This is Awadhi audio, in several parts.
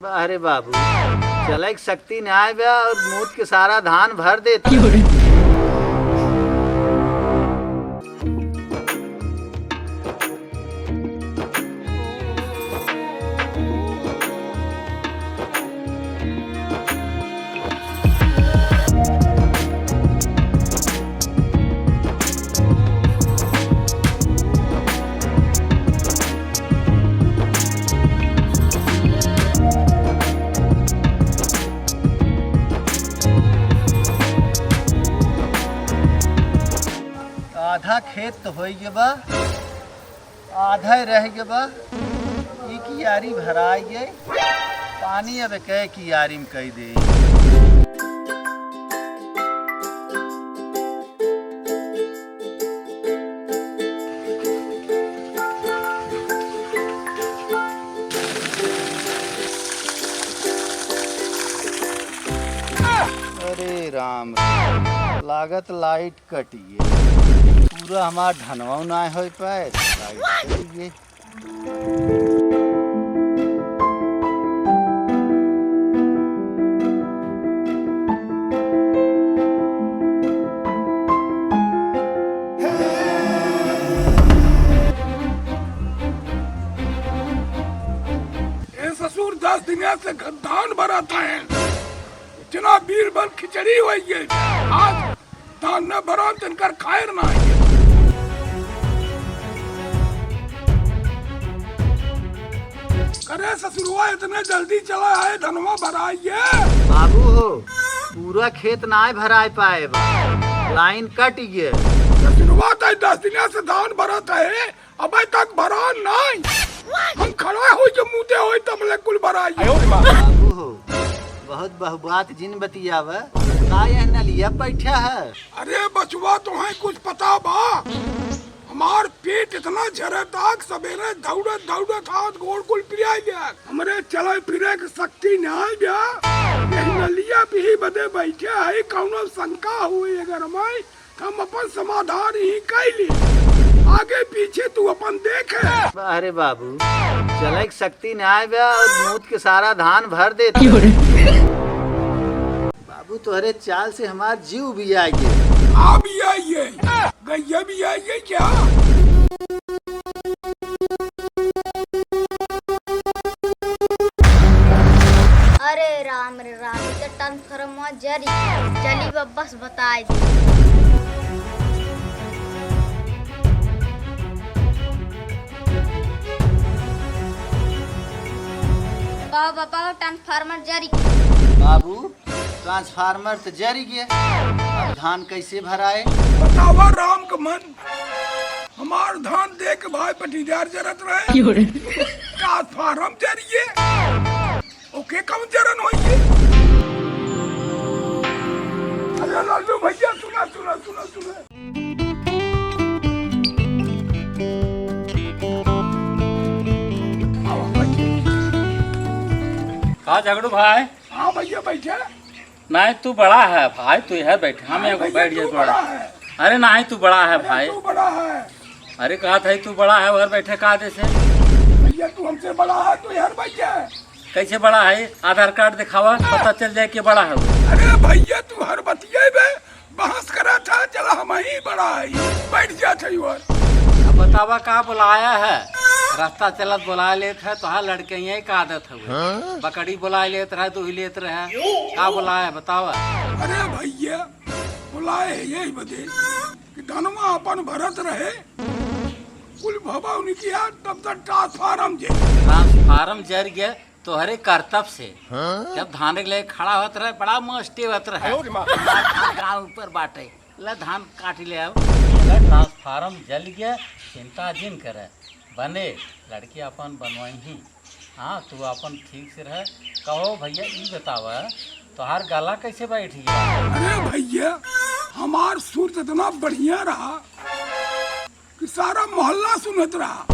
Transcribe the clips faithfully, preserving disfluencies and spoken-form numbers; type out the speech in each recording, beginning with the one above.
अरे बाबू, चलइ के शक्ति नाहीं बा और मूत के सारा धान भर देत। आधा खेत तो होइ गए बा, आधा ही रह गए बा। ई कियारी भराइ गए, पानी अब एक कियारी में कइ दे। अरे राम, लागत लाइट कटिए, पूरा हमार धनवा नाहीं होइ पाए, लाइट कटिए। ए ससुर, दस दिन से धान भरत है, इतना बीर भर खिचड़ी होइ गए। आज धान न भरन, तिनकर खायर नाहीं। अरे ससुरवा, इतने जल्दी चला आए, धनवा भराइए। बाबू हो, पूरा खेत नाहीं भराइ पाए बा, लाइन कटि गए। ससुरवा, तइ दस दिन से धान भरत है, अबे तक भरा नाहीं। हम खड़ा होइ के मूते होइ तब ले कुल भराई। बाबू हो, बहुत बहुबात जिन बतियाव, का यह नलिया बैठा है? अरे बचवा, तोहइ कुछ पता बा? हमार पेट इतना झरत आग, सबेरे दौड़त दौड़त हाथ गोड़ कुल पिराइ गया। हमरे चले फिरे के शक्ति नाहीं बा। यह नलिया पीही बदे बैठे है, कौनो शंका हुई अगर हमें हम अपन समाधान ही कइली, आगे पीछे तू अपन देखे। अरे बाबू, चलइ के शक्ति नाहीं बा और मूत के सारा धान भर देत। बाबू, तोहरे चाल से हमार जीव भी आइए। आ भी आइए, गैया भी आइए क्या? अरे राम रे राम, ई त ट्रांसफार्मर जरी। चली बब्बस बताइ दे। कहो बाबा, ट्रांसफार्मर जरी। बाबू, ट्रांसफार्मर त जरी गए, अब धान कइसे भराए? बतावा राम के मन, हमार धान देख भाई पटीदार जरत रहे। क्यों रे? ट्रांसफार्मर जरिए, ओके कौन जरन होइए? अरे लालू भैया, सुना, सुना, सुना, सुना। का झगड़ू भाई? हाँ भैया, बैठे। नाहीं, तू बड़ा है भाई, तू इहर बैठ। हाँ, मैं नाहीं भैया, बैठ तू जाए थोड़ा। बड़ा है। अरे नाहीं, तू बड़ा है अरे भाई। तू बड़ा है। अरे कहत है तू बड़ा है, उहर बैठे का देसे? भैया, तू हमसे बड़ा है, तू इहर बैठे। कइसे बड़ा है? आधार कार्ड देखावा, पता चल जाए कि बड़ा है। अरे भैया, तू हर बतिये बे बहस करत है, चला हमहीं बड़ा है, बैठ जात है उहर। अब बतावा का बोलाया है? रस्ता चलत बोलाइ लेत है, तोहार लड़कइया का आदत हउए। हाँ? बकरी बोलाइ लेत रहे, दूहि लेत रहे, का बोलाया है बतावा? अरे भैया, बोलाए है यही बदे कि धनवा अपन भरत रहे, कुल भवा उनकी याद, तब तक ट्रांसफार्म जे। ट्रांसफार्म जर गए तोहरे करतब से। हाँ? जब धान के लिए खड़ा होत रहे, बड़ा मस्ती होत रहे। आयो रे माँ। गाँव ऊपर बाटे, ले धान काट ले आओ। अगर ट्रांसफार्म जल गया, चिंता जिन करे, बने लड़की अपन बनवाई ही। हाँ, तू अपन ठीक से रह। कहो भैया, ई बतावा, तोहार गला कैसे बैठ गया? अरे भैया, हमार सुर तो इतना बढ़िया रहा कि सारा मोहल्ला सुनत रहा।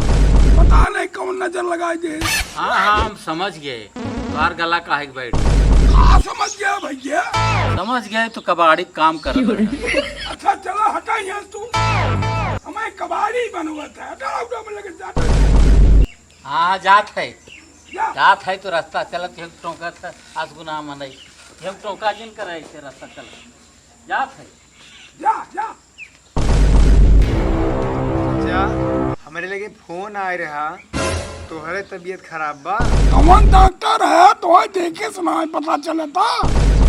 पता नहीं कौन नजर लगाए दे। हाँ, हाँ, हम समझ गए, तोहार गला काहे के बैठ। का समझ गया भैया? समझ गए तो कबाड़ी काम कर। अच्छा, चला हटा यहाँ तू, हमें कबाड़ी बनवत है, हटा, उठा, में लगे जाता है। हाँ, जात है। जात है तो रास्ता चलत, एक टोंका त आस गुना मनई, एक टोंका जिन करे के रास्ता चलत। जात है। जा, जा। जा, हमरे लगे फोन आए रहा, तोहरे तबीयत खराब बा? कौन डॉक्टर है? तोहे देखे से ना पता चलता।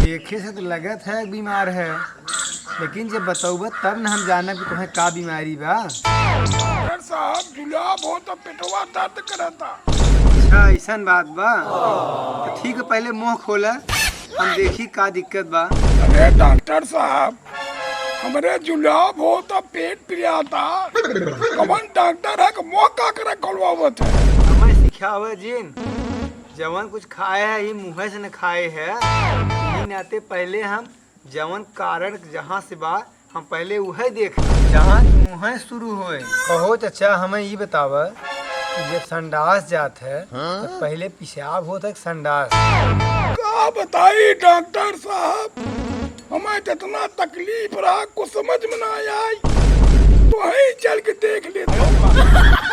देखे से तो लगत है बीमार है, लेकिन जब बतौबा तब न हम जानब कि तोहे का बीमारी बा। डॉक्टर साहब, जुलाब हो तो पेटवा दर्द करता। अच्छा, ऐसन बात बा। तो ठीक है, पहले मुंह खोला, हम देखी का दिक्कत बा। अरे डॉक्टर साहब, हमरे जुलाब हो तो पेट पिराता। कौन डॉक्टर है कि मुंह का करे खोलवावत है? हमें सिखावे जिन, जवन कुछ खाए है, ये मुंह से न खाए है। यही नाते पहले हम जवन कारण जहाँ से बा, हम पहले उहे देख। जहाँ मुँहे शुरू होए। कहो चाचा, हमें ई बतावा कि जब संडास जात है, तो पहले पेशाब होत है कि संडास? का बताई डॉक्टर साहब, हमें जितना तकलीफ रहा, कुछ समझ में ना आई, तो वहीं चल के देख लेते।